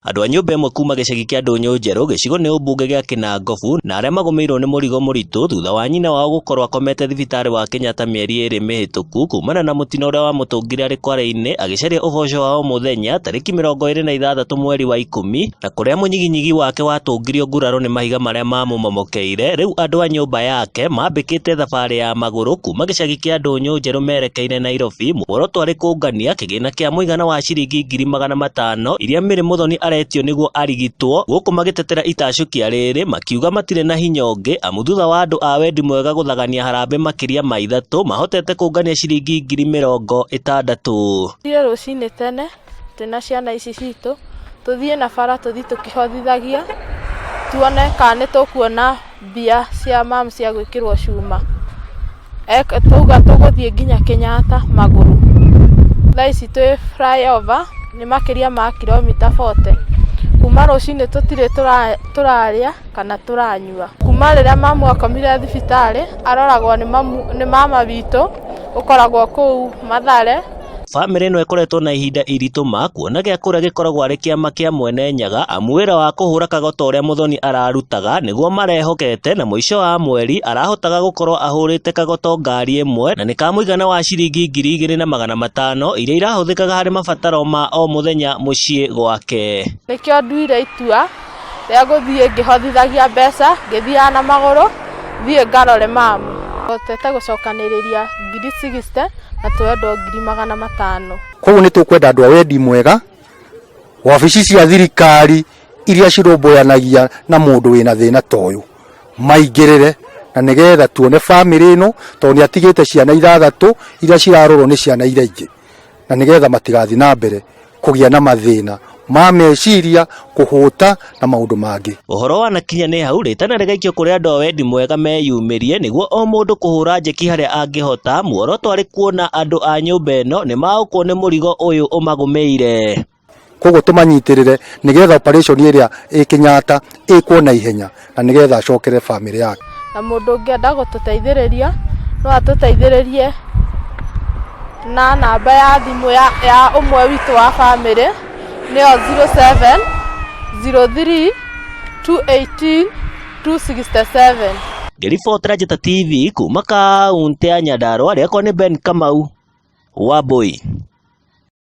Andũ a nyũmba ĩmwe kuma gĩcagi kĩa Ndũnyũ Njerũ gĩcigo nĩ ũmbunge gĩa Kĩnangobu na arĩa magũmĩirwo nĩ mũrigo mũritũ thutha wa nyina wao gũkorwo akomete thibitarĩ wa Kenyatta mĩeri ĩrĩ mĩhĩtũku kumana na mũtino ũrĩa wamũtũngire arĩ kware-inĩ agĩcaria ũboco wa o mũthenya tarĩki 26 mweri wa 10 na kũrĩa mũnyiginyigi wake watũngirio nguraro nĩ mahiga marĩa mamũmomokeire. Rĩu andũ a nyũmba yake mambĩkĩte thabarĩ ya magũrũ kuma gĩcagi kĩa Ndũnyũ Njerũ merekeire Nairobi muoroto arĩ kũngania kĩgĩna kĩa mũigana wa ciringi 500,000 iria Mary Muthoni aretio nĩguo arigitwo, gũkũ magĩtetera itacũkia rĩrĩ makiuga matirĩ na hinya ũngĩ amu thutha wa andũ a wendi mwega gũthagania harambĩ makĩria ma ithatũ mahotete kũngania ciringi 60,000. Thiĩ rũcinĩ tene twĩna ciana ici citũ tũthiĩ na bara tũthiĩ tũkĩhotithagia tuone kana nĩ tũkuona mbia cia mamu cia gwĩkĩrwo cuma. Twauga tũgũthiĩ nginya Kenyatta magũrũ. Thaa ici twĩ flyover nĩ makĩria ma kilomita 40. Kuma rũcinĩ tũtirĩ tũrarĩa kana tũranyua. Kuma rĩrĩa mamu akomire thibitarĩ aroragwo nĩ mama witũ ũkoragwo kũu Mathare. Bamĩrĩ ĩno ĩkoretwo na ihinda iritũ ma kuona gĩa kũrĩa gĩkoragwo arĩ kĩama kĩa mwene Nyaga amu wĩra wa kũhũra kagoto ũrĩa Muthoni ararutaga nĩguo marehokete na mũico wa mweri arahotaga gũkorwo ahũrĩte kagoto ngari ĩmwe na nĩ ka mũigana wa ciringi 2,500 iria irahũthĩkaga harĩ mabataro ma o mũthenya mũciĩ gwake. Nĩkĩo nduire itua rĩa gũthiĩ ngĩhotithagia mbeca ngĩthiaga na magũrũ thiĩ ngarore mamu. Hotete gũcokanĩrĩria 60,000 na tũrendwo 500,000. Koguo nĩ tũkwenda andũ a wendi mwega, wabici cia thirikari iria cirũmbũyanagia na mũndũ wĩna thĩna ta ũyũ maingĩrĩre na nĩgetha tuone bamĩrĩ ĩno, tondũ nĩ atigĩte ciana ithathatũ iria cirarorwo nĩ ciana iria ingĩ, na nĩgetha matigathiĩ na mbere kũgĩa na mathĩna ma meciria, kũhũta na maũndũ mangĩ. Ũhoro wanakinya nĩ hau rĩtana rĩgaikio kũrĩ andũ a wendi mwega meyumĩrie nĩguo o mũndũ kũhũra njeki harĩa angĩhota, muoroto arĩ kuona andũ a nyũmba ĩno nĩ maũkwo nĩ mũrigo ũyũ ũmagũmĩire. Koguo tũmanyitĩrĩre nĩgetha operation ĩrĩa ĩ Kenyatta ĩkwo na ihenya na nĩgetha acokere bamĩrĩ yake. Na mũndũ ũngĩenda gũtũteithĩrĩria no atũteithĩrĩrie na namba ya thimũ ya ũmwe witũ wa bamĩrĩ nĩyo 07 03 218 267. Ngĩribotera Njata TV kuma kaũntĩ ya Nyandarua, rĩakwa nĩ Ben Kamau wa Mbui.